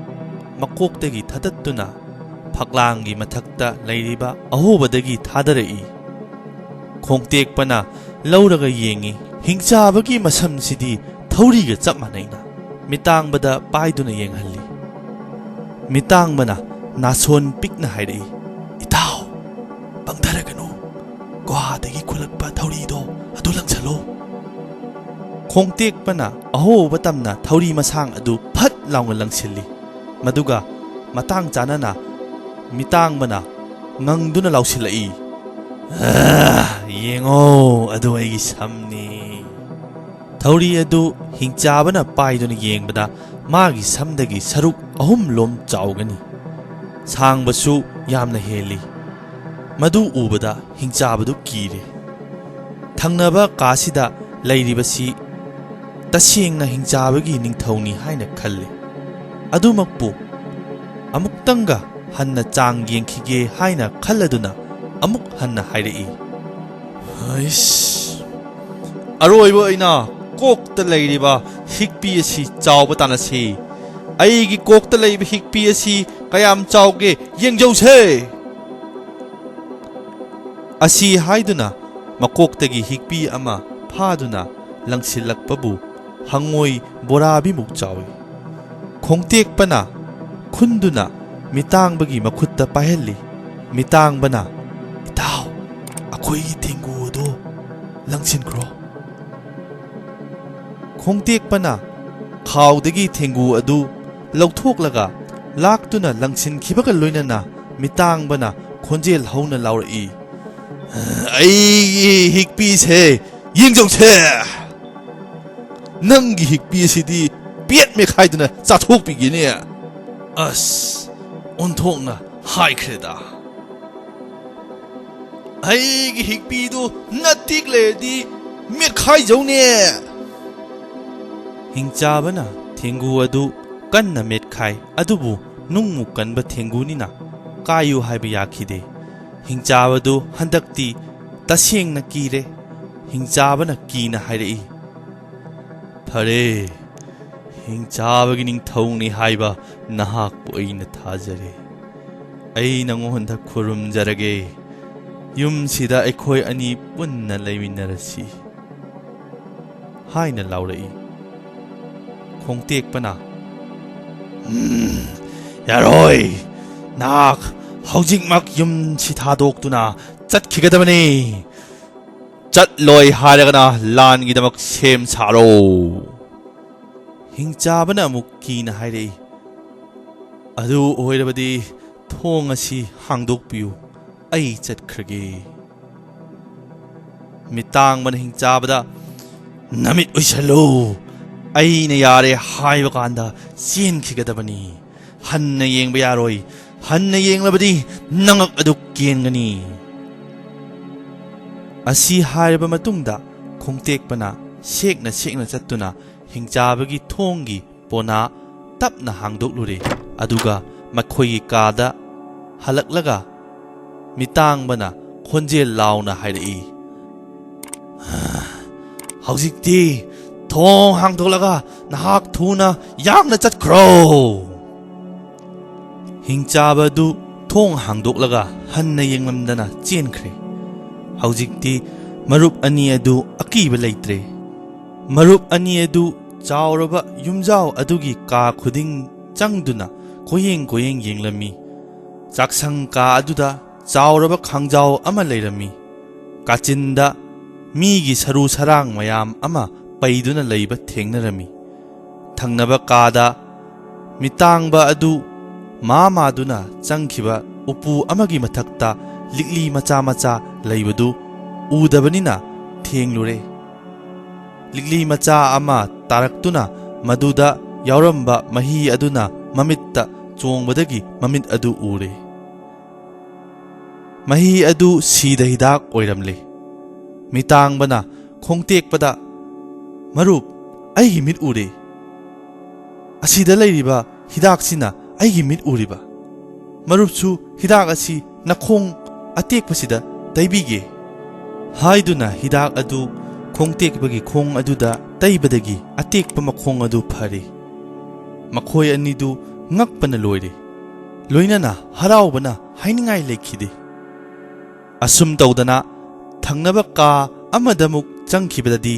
ꯃꯀꯣꯛꯇꯒꯤ ꯊꯥꯗꯠꯇꯨꯅ ꯐꯛꯂꯥꯡꯒꯤ ꯃꯊꯛꯇ ꯂꯩꯔꯤꯕ ꯑꯍꯣꯕꯗꯒꯤ ꯊꯥꯗꯔꯛꯏ꯫ ꯈꯣꯡꯇꯦꯛꯄꯅ ꯂꯧꯔꯒ ꯌꯦꯡꯉꯤ꯫ ꯍꯤꯡꯆꯥꯕꯒꯤ ꯃꯁꯝꯁꯤꯗꯤ ꯊꯧꯔꯤꯒ ꯆꯞ ꯃꯥꯟꯅꯩꯅ꯫ ꯃꯤꯇꯥꯡꯕꯗ ꯄꯥꯏꯗꯨꯅ ꯌꯦꯡꯍꯜꯂꯤ꯫ ꯃꯤꯇꯥꯡꯕꯅ ꯅꯥꯁꯣꯟ ꯄꯤꯛꯅ ꯍꯥꯏꯔꯛꯏ, "ꯏꯇꯥꯎ, ꯄꯪꯊꯔꯒꯅꯨ꯫ ꯒꯨꯍꯥꯗꯒꯤ ꯈꯨꯂꯛꯄ ꯊꯧꯔꯤꯗꯣ ꯑꯗꯨ ꯂꯪꯁꯜꯂꯨ꯫" ꯈꯣꯡꯇꯦꯛꯄꯅ ꯑꯍꯣꯕ ꯇꯝꯅ ꯊꯧꯔꯤ ꯃꯁꯥꯡ ꯑꯗꯨ ꯐꯠ ꯂꯥꯎꯅ ꯂꯪꯁꯤꯜꯂꯤ꯫ ꯃꯗꯨꯒ ꯃꯇꯥꯡ ꯆꯥꯅꯅ ꯃꯤꯇꯥꯡꯕꯅ ꯉꯪꯗꯨꯅ ꯂꯥꯎꯁꯤꯜꯂꯛꯏ, "ꯑꯥ, ꯌꯦꯡꯉꯣ, ꯑꯗꯨ ꯑꯩꯒꯤ ꯁꯝꯅꯤ!" ꯊꯧꯔꯤ ꯑꯗꯨ ꯍꯤꯡꯆꯥꯕꯅ ꯄꯥꯏꯗꯨꯅ ꯌꯦꯡꯕꯗ ꯃꯥꯒꯤ ꯁꯝꯗꯒꯤ ꯁꯔꯨꯛ ꯑꯍꯨꯝ ꯂꯣꯝ ꯆꯥꯎꯒꯅꯤ꯫ ꯁꯥꯡꯕꯁꯨ ꯌꯥꯝꯅ ꯍꯦꯜꯂꯤ꯫ ꯃꯗꯨ ꯎꯕꯗ ꯍꯤꯡꯆꯥꯕꯗꯨ ꯀꯤꯔꯦ꯫ ꯊꯪꯅꯕ ꯀꯥꯁꯤꯗ ꯂꯩꯔꯤꯕꯁꯤ ꯇꯁꯦꯡꯅ ꯍꯤꯡꯆꯥꯕꯒꯤ ꯅꯤꯡꯊꯧꯅꯤ ꯍꯥꯏꯅ ꯈꯜꯂꯤ꯫ ꯑꯗꯨꯃꯛꯄꯨ ꯑꯃꯨꯛꯇꯪꯒ ꯍꯟꯅ ꯆꯥꯡ ꯌꯦꯡꯈꯤꯒꯦ ꯍꯥꯏꯅ ꯈꯜꯂꯗꯨꯅ ꯑꯃꯨꯛ ꯍꯟꯅ ꯍꯥꯏꯔꯛꯏ, "ꯍꯩꯁ, ꯑꯔꯣꯏꯕ ꯑꯣꯏꯅ ꯀꯣꯛꯇ ꯂꯩꯔꯤꯕ ꯍꯤꯛꯄꯤ ꯑꯁꯤ ꯆꯥꯎꯕ ꯇꯥꯟꯅꯁꯤ꯫ ꯑꯩꯒꯤ ꯀꯣꯛꯇ ꯂꯩꯕ ꯍꯤꯛꯄꯤ ꯑꯁꯤ ꯀꯌꯥꯝ ꯆꯥꯎꯒꯦ ꯌꯦꯡꯖꯧꯁꯦ!" ꯑꯁꯤ ꯍꯥꯏꯗꯨꯅ ꯃꯀꯣꯛꯇꯒꯤ ꯍꯤꯛꯄꯤ ꯑꯃ ꯐꯥꯗꯨꯅ ꯂꯪꯁꯤꯜꯂꯛꯄꯕꯨ ꯍꯪꯉꯣꯏ ꯕꯣꯔꯥꯕꯤꯃꯨꯛ ꯆꯥꯎꯏ꯫ ꯈꯣꯡꯇꯦꯛꯄꯅ ꯈꯨꯟꯗꯨꯅ ꯃꯤꯇꯥꯡꯕꯒꯤ ꯃꯈꯨꯠꯇ ꯄꯥꯏꯍꯜꯂꯤ꯫ ꯃꯤꯇꯥꯡꯕꯅ, "ꯏꯇꯥꯎ, ꯑꯩꯈꯣꯏꯒꯤ ꯊꯦꯡꯒꯨ ꯑꯗꯨ ꯂꯪꯁꯤꯟꯈ꯭ꯔꯣ꯫" ꯈꯣꯡꯇꯦꯛꯄꯅ ꯈꯥꯎꯗꯒꯤ ꯊꯦꯡꯒꯨ ꯑꯗꯨ ꯂꯧꯊꯣꯛꯂꯒ ꯂꯥꯛꯇꯨꯅ ꯂꯪꯁꯤꯟꯈꯤꯕꯒ ꯂꯣꯏꯅꯅ ꯃꯤꯇꯥꯡꯕꯅ ꯈꯣꯟꯖꯦꯜ ꯍꯧꯅ ꯂꯥꯎꯔꯛꯏ, "ꯑꯩꯒꯤ ꯍꯤꯛꯄꯤꯁꯦ ꯌꯦꯡꯖꯧꯁꯦ! ꯅꯪꯒꯤ ꯍꯤꯛꯄꯤ ꯑꯁꯤꯗꯤ ꯄꯦꯠ ꯃꯦꯠꯈꯥꯏꯗꯨꯅ ꯆꯥꯊꯣꯛꯄꯤꯒꯦꯅꯦ!" ꯑꯁ, ꯑꯣꯟꯊꯣꯛꯅ ꯍꯥꯏꯈ꯭ꯔꯦꯗ꯫ ꯑꯩꯒꯤ ꯍꯤꯛꯄꯤꯗꯨ ꯅꯇꯦꯛ ꯂꯩꯔꯗꯤ ꯃꯦꯠꯈꯥꯏꯖꯧꯅꯦ꯫ ꯍꯤꯡꯆꯥꯕꯅ ꯊꯦꯡꯒꯨ ꯑꯗꯨ ꯀꯟꯅ ꯃꯦꯠꯈꯥꯏ, ꯑꯗꯨꯕꯨ ꯅꯨꯡꯃꯨꯛ ꯀꯟꯕ ꯊꯦꯡꯒꯨꯅꯤꯅ ꯀꯥꯏꯌꯨ ꯍꯥꯏꯕ ꯌꯥꯈꯤꯗꯦ꯫ ꯍꯤꯡꯆꯥꯕꯗꯨ ꯍꯟꯗꯛꯇꯤ ꯇꯁꯦꯡꯅ ꯀꯤꯔꯦ꯫ ꯍꯤꯡꯆꯥꯕꯅ ꯀꯤꯅ ꯍꯥꯏꯔꯛꯏ, "ꯐꯔꯦ, ꯍꯤꯡꯆꯥꯕꯒꯤ ꯅꯤꯡꯊꯧꯅꯤ ꯍꯥꯏꯕ ꯅꯍꯥꯛꯄꯨ ꯑꯩꯅ ꯊꯥꯖꯔꯦ꯫ ꯑꯩ ꯅꯉꯣꯟꯗ ꯈꯨꯔꯨꯝꯖꯔꯒꯦ꯫ ꯌꯨꯝꯁꯤꯗ ꯑꯩꯈꯣꯏ ꯑꯅꯤ ꯄꯨꯟꯅ ꯂꯩꯃꯤꯟꯅꯔꯁꯤ" ꯍꯥꯏꯅ ꯂꯥꯎꯔꯛꯏ꯫ ꯈꯣꯡꯇꯦꯛꯄꯅ, "ꯎꯝ, ꯌꯥꯔꯣꯏ꯫ ꯅꯍꯥꯛ ꯍꯧꯖꯤꯛꯃꯛ ꯌꯨꯝꯁꯤ ꯊꯥꯗꯣꯛꯇꯨꯅ ꯆꯠꯈꯤꯒꯗꯕꯅꯤ꯫ ꯆꯠꯂꯣꯏ ꯍꯥꯏꯔꯒꯅ ꯂꯥꯟꯒꯤꯗꯃꯛ ꯁꯦꯝ ꯁꯥꯔꯣ꯫" ꯍꯤꯡꯆꯥꯕꯅ ꯑꯃꯨꯛ ꯀꯤꯅ ꯍꯥꯏꯔꯛꯏ, "ꯑꯗꯨ ꯑꯣꯏꯔꯕꯗꯤ ꯊꯣꯡ ꯑꯁꯤ ꯍꯥꯡꯗꯣꯛꯄꯤꯌꯨ, ꯑꯩ ꯆꯠꯈ꯭ꯔꯒꯦ꯫" ꯃꯤꯇꯥꯡꯕꯅ ꯍꯤꯡꯆꯥꯕꯗ, "ꯅꯃꯤꯠ ꯎꯏꯁꯜꯂꯨ, ꯑꯩꯅ ꯌꯥꯔꯦ ꯍꯥꯏꯕ ꯀꯥꯟꯗ ꯆꯦꯟꯈꯤꯒꯗꯕꯅꯤ꯫ ꯍꯟꯅ ꯌꯦꯡꯕ ꯌꯥꯔꯣꯏ, ꯍꯟꯅ ꯌꯦꯡꯂꯕꯗꯤ ꯅꯉꯛ ꯑꯗꯨ ꯀꯦꯟꯒꯅꯤ꯫" ꯑꯁꯤ ꯍꯥꯏꯔꯕ ꯃꯇꯨꯡꯗ ꯈꯣꯡꯇꯦꯛꯄꯅ ꯁꯦꯛꯅ ꯁꯦꯛꯅ ꯆꯠꯇꯨꯅ ꯍꯤꯡꯆꯥꯕꯒꯤ ꯊꯣꯡꯒꯤ ꯄꯣꯅꯥ ꯇꯞꯅ ꯍꯥꯡꯗꯣꯛꯂꯨꯔꯦ꯫ ꯑꯗꯨꯒ ꯃꯈꯣꯏꯒꯤ ꯀꯥꯗ ꯍꯜꯂꯛꯂꯒ ꯃꯤꯇꯥꯡꯕꯅ ꯈꯣꯟꯖꯦꯜ ꯂꯥꯎꯅ ꯍꯥꯏꯔꯛꯏ, "ꯍꯧꯖꯤꯛꯇꯤ ꯊꯣꯡ ꯍꯥꯡꯗꯣꯛꯂꯒ ꯅꯍꯥꯛ ꯊꯨꯅ ꯌꯥꯡꯅ ꯆꯠꯈ꯭ꯔꯣ!" ꯍꯤꯡꯆꯥꯕ ꯑꯗꯨ ꯊꯣꯡ ꯍꯥꯡꯗꯣꯛꯂꯒ ꯍꯟꯅ ꯌꯦꯡꯂꯝꯗꯅ ꯆꯦꯟꯈ꯭ꯔꯦ꯫ ꯍꯧꯖꯤꯛꯇꯤ ꯃꯔꯨꯞ ꯑꯅꯤ ꯑꯗꯨ ꯑꯀꯤꯕ ꯂꯩꯇ꯭ꯔꯦ꯫ ꯃꯔꯨꯞ ꯑꯅꯤ ꯑꯗꯨ ꯆꯥꯎꯔꯕ ꯌꯨꯝꯖꯥꯎ ꯑꯗꯨꯒꯤ ꯀꯥ ꯈꯨꯗꯤꯡ ꯆꯪꯗꯨꯅ ꯀꯣꯏꯌꯦꯡ ꯀꯣꯏꯌꯦꯡ ꯌꯦꯡꯂꯝꯃꯤ꯫ ꯆꯥꯛꯁꯪ ꯀꯥ ꯑꯗꯨꯗ ꯆꯥꯎꯔꯕ ꯈꯥꯡꯖꯥꯎ ꯑꯃ ꯂꯩꯔꯝꯃꯤ꯫ ꯀꯥꯆꯤꯟꯗ ꯃꯤꯒꯤ ꯁꯔꯨ ꯁꯔꯥꯡ ꯃꯌꯥꯝ ꯑꯃ ꯄꯩꯗꯨꯅ ꯂꯩꯕ ꯊꯦꯡꯅꯔꯝꯃꯤ꯫ ꯊꯪꯅꯕ ꯀꯥꯗ ꯃꯤꯇꯥꯡꯕ ꯑꯗꯨ ꯃꯥ ꯃꯥꯗꯨꯅ ꯆꯪꯈꯤꯕ ꯎꯄꯨ ꯑꯃꯒꯤ ꯃꯊꯛꯇ ꯂꯤꯛꯂꯤ ꯃꯆꯥ ꯃꯆꯥ ꯂꯩꯕꯗꯨ ꯎꯗꯕꯅꯤꯅ ꯊꯦꯡꯂꯨꯔꯦ꯫ ꯂꯤꯛꯂꯤ ꯃꯆꯥ ꯑꯃ ꯇꯥꯔꯛꯇꯨꯅ ꯃꯗꯨꯗ ꯌꯥꯎꯔꯝꯕ ꯃꯍꯤ ꯑꯗꯨꯅ ꯃꯃꯤꯠꯇ ꯆꯣꯡꯕꯗꯒꯤ ꯃꯃꯤꯠ ꯑꯗꯨ ꯎꯔꯦ꯫ ꯃꯍꯤ ꯑꯗꯨ ꯁꯤꯗ ꯍꯤꯗꯥꯛ ꯑꯣꯏꯔꯝꯂꯦ꯫ ꯃꯤꯇꯥꯡꯕꯅ ꯈꯣꯡꯇꯦꯛꯄꯗ, "ꯃꯔꯨꯞ, ꯑꯩꯒꯤ ꯃꯤꯠ ꯎꯔꯦ꯫ ꯑꯁꯤꯗ ꯂꯩꯔꯤꯕ ꯍꯤꯗꯥꯛꯁꯤꯅ ꯑꯩꯒꯤ ꯃꯤꯠ ꯎꯔꯤꯕ꯫ ꯃꯔꯨꯞꯁꯨ ꯍꯤꯗꯥꯛ ꯑꯁꯤ ꯅꯈꯣꯡ ꯑꯇꯦꯛꯄꯁꯤꯗ ꯇꯩꯕꯤꯒꯦ" ꯍꯥꯏꯗꯨꯅ ꯍꯤꯗꯥꯛ ꯑꯗꯨ ꯈꯣꯡꯇꯦꯛꯄꯒꯤ ꯈꯣꯡ ꯑꯗꯨꯗ ꯇꯩꯕꯗꯒꯤ ꯑꯇꯦꯛꯄ ꯃꯈꯣꯡ ꯑꯗꯨ ꯐꯔꯦ꯫ ꯃꯈꯣꯏ ꯑꯅꯤꯗꯨ ꯉꯛꯄꯅ ꯂꯣꯏꯔꯦ꯫ ꯂꯣꯏꯅꯅ ꯍꯔꯥꯎꯕꯅ ꯍꯥꯏꯅꯤꯡꯉꯥꯏ ꯂꯩꯈꯤꯗꯦ꯫ ꯑꯁꯨꯝ ꯇꯧꯗꯅ ꯊꯪꯅꯕ ꯀꯥ ꯑꯃꯗꯃꯨꯛ ꯆꯪꯈꯤꯕꯗꯗꯤ,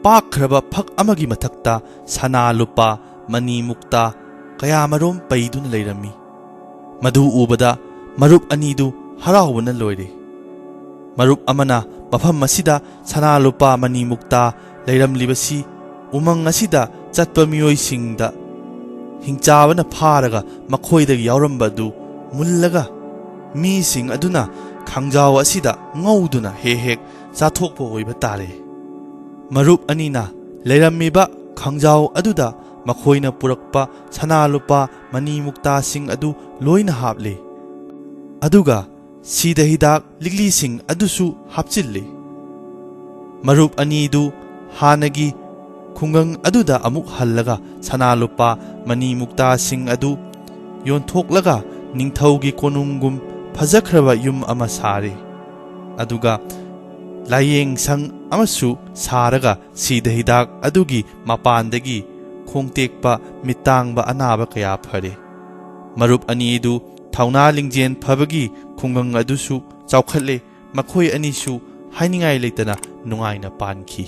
ꯄꯥꯛꯈ꯭ꯔꯕ ꯐꯛ ꯑꯃꯒꯤ ꯃꯊꯛꯇ ꯁꯅꯥ ꯂꯨꯄꯥ, ꯃꯅꯤ ꯃꯨꯛꯇꯥ ꯀꯌꯥꯃꯔꯣꯝ ꯄꯩꯗꯨꯅ ꯂꯩꯔꯝꯃꯤ꯫ ꯃꯗꯨ ꯎꯕꯗ ꯃꯔꯨꯞ ꯑꯅꯤꯗꯨ ꯍꯔꯥꯎꯕꯅ ꯂꯣꯏꯔꯦ꯫ ꯃꯔꯨꯞ ꯑꯃꯅ ꯃꯐꯝ ꯑꯁꯤꯗ ꯁꯅꯥ ꯂꯨꯄꯥ, ꯃꯅꯤ ꯃꯨꯛꯇꯥ ꯂꯩꯔꯝꯂꯤꯕꯁꯤ ꯎꯃꯪ ꯑꯁꯤꯗ ꯆꯠꯄ ꯃꯤꯑꯣꯏꯁꯤꯡꯗ ꯍꯤꯡꯆꯥꯕꯅ ꯐꯥꯔꯒ ꯃꯈꯣꯏꯗꯒꯤ ꯌꯥꯎꯔꯝꯕ ꯑꯗꯨ ꯃꯨꯜꯂꯒ ꯃꯤꯁꯤꯡ ꯑꯗꯨꯅ ꯈꯥꯡꯖꯥꯎ ꯑꯁꯤꯗ ꯉꯧꯗꯨꯅ ꯍꯦꯛ ꯍꯦꯛ ꯆꯥꯊꯣꯛꯄ ꯑꯣꯏꯕ ꯇꯥꯔꯦ꯫ ꯃꯔꯨꯞ ꯑꯅꯤꯅ ꯂꯩꯔꯝꯃꯤꯕ ꯈꯥꯡꯖꯥꯎ ꯑꯗꯨꯗ ꯃꯈꯣꯏꯅ ꯄꯨꯔꯛꯄ ꯁꯅꯥ ꯂꯨꯄꯥ, ꯃꯅꯤ ꯃꯨꯛꯇꯥꯁꯤꯡ ꯑꯗꯨ ꯂꯣꯏꯅ ꯍꯥꯞꯂꯦ꯫ ꯑꯗꯨꯒ ꯁꯤꯗ ꯍꯤꯗꯥꯛ ꯂꯤꯛꯂꯤꯁꯤꯡ ꯑꯗꯨꯁꯨ ꯍꯥꯞꯆꯤꯜꯂꯤ꯫ ꯃꯔꯨꯞ ꯑꯅꯤꯗꯨ ꯍꯥꯟꯅꯒꯤ ꯈꯨꯡꯒꯪ ꯑꯗꯨꯗ ꯑꯃꯨꯛ ꯍꯜꯂꯒ ꯁꯅꯥ ꯂꯨꯄꯥ, ꯃꯅꯤ ꯃꯨꯛꯇꯥꯁꯤꯡ ꯑꯗꯨ ꯌꯣꯟꯊꯣꯛꯂꯒ ꯅꯤꯡꯊꯧꯒꯤ ꯀꯣꯅꯨꯡꯒꯨꯝ ꯐꯖꯈ꯭ꯔꯕ ꯌꯨꯝ ꯑꯃ ꯁꯥꯔꯦ꯫ ꯑꯗꯨꯒ ꯂꯥꯏꯌꯦꯡ ꯁꯪ ꯑꯃꯁꯨ ꯁꯥꯔꯒ ꯁꯤꯗ ꯍꯤꯗꯥꯛ ꯑꯗꯨꯒꯤ ꯃꯄꯥꯟꯗꯒꯤ ꯈꯣꯡꯇꯦꯛꯄ, ꯃꯤꯠꯇꯥꯡꯕ ꯑꯅꯥꯕ ꯀꯌꯥ ꯐꯔꯦ꯫ ꯃꯔꯨꯞ ꯑꯅꯤꯗꯨ ꯊꯧꯅꯥ ꯂꯤꯡꯖꯦꯜ ꯐꯕꯒꯤ ꯈꯨꯡꯒꯪ ꯑꯗꯨꯁꯨ ꯆꯥꯎꯈꯠꯂꯦ꯫ ꯃꯈꯣꯏ ꯑꯅꯤꯁꯨ ꯍꯥꯏꯅꯤꯡꯉꯥꯏ ꯂꯩꯇꯅ ꯅꯨꯡꯉꯥꯏꯅ ꯄꯥꯟꯈꯤ꯫